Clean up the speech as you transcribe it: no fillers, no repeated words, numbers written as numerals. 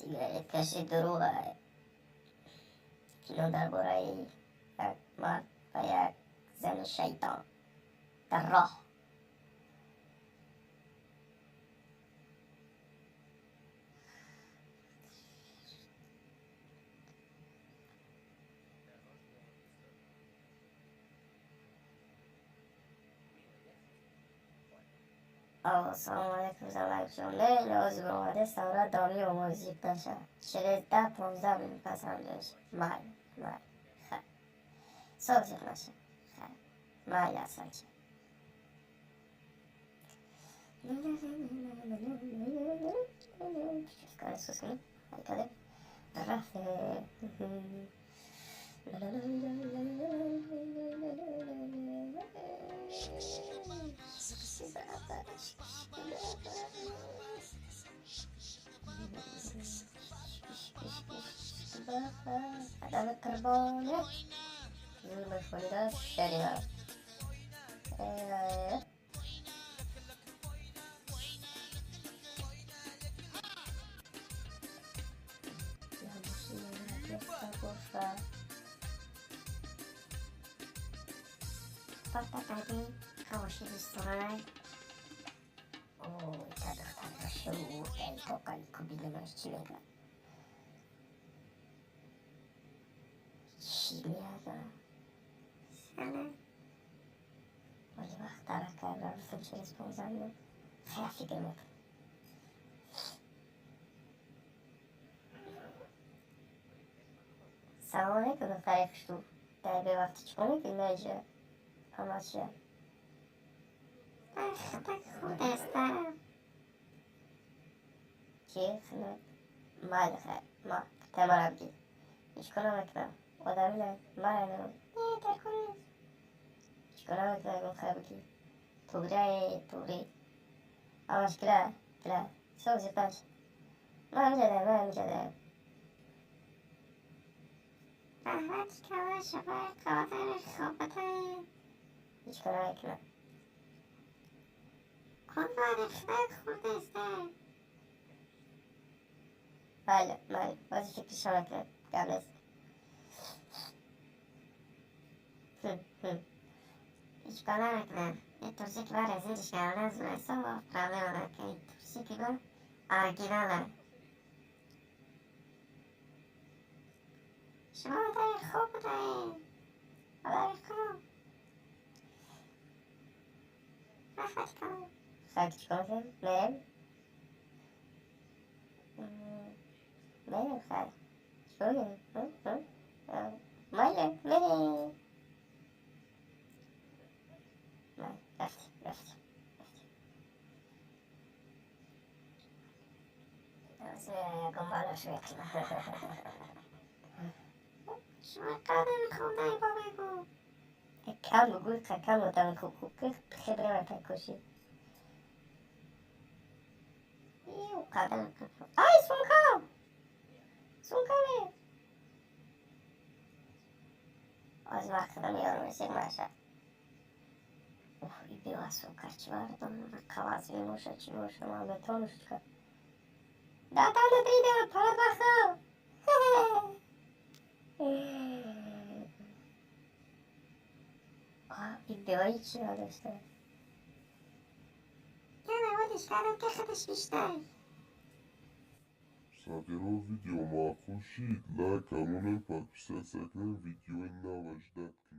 Сигареткаши дурӯғ кино дар бораи як мард ва як зани шайтон дар роҳ. Салом алейкум, занакҷон. Не, ҳозир омада савра доми омозиб наша. Через 10-15 минут пас ҳамҷош. Майли, майли. Хай. Созиқ наша. Хай. Майли, асалча. Рафте. Адам қурбонат зур бошонда шарина. Ой, та духтар шуд, эй тоқали кубинамаш чӣ мегӯяд? Чӣ меяд? Салом. Вале вақт дарак карда рафтам через 15 минут. Хеле фикр мекунам. Салом алейкум, духтари хушрӯ. Дар бевақти чӣ кор мекунӣ дар инҷо? Ҳамачия? Хатак хурдастам. Чӣ? Хизмат? Майли, хайр. Ма, тамара бигир. Ҳеҷ кор намекунам. Одами не, мара не. Не, дар кор нест. Ҳеҷ кор намекунам, гум хайр бигир. Туғри, туғри. Ҳамаш гира, гира. Созиқ наш. Ман ҳаминҷа дарем, ман ҳаминҷа дарем. Раҳмати калон, шумо қадри хубатаед. Ҳеҷ кор намекунам. Қурбони худак хурдастам. Майли, майли. Бози фикришо мекунем. Гап нест. Ҳеҷ кор намекунам. Ин турсики ба резиниш кардан зур проблема дорад, ки ин турсики ба оригинала. Шумо модари хуб будаед. Модари хуб. Раҳмати калон. Хайр, чӣ кор мекунем? Мерем? Мерем, хайр. Чӣ кор мекунем? Майли, мерем. Рафтем, рафтем, рафтем. Ягон балош мекунам. Шумо қадри хондаи ба бигӯ. Кам бугӯ, кам одами хуб хуб хебре мепакошӣ. Қадр. Ай, сумкам! Сумкаме! Аз вақт меёрам сир маша. Уф, и бева сумка чӣ бардорам? Қаваз мебошад, чӣ бошад? Ман бетонуш кард. Да, да, да, да, парад бахам. И беваи чӣ надошта? Я наводиш кардам, ки худаш бештар. Сағиро, видео маъқул шид, лайк амонем, подписаться кунем, видеои нава ждать.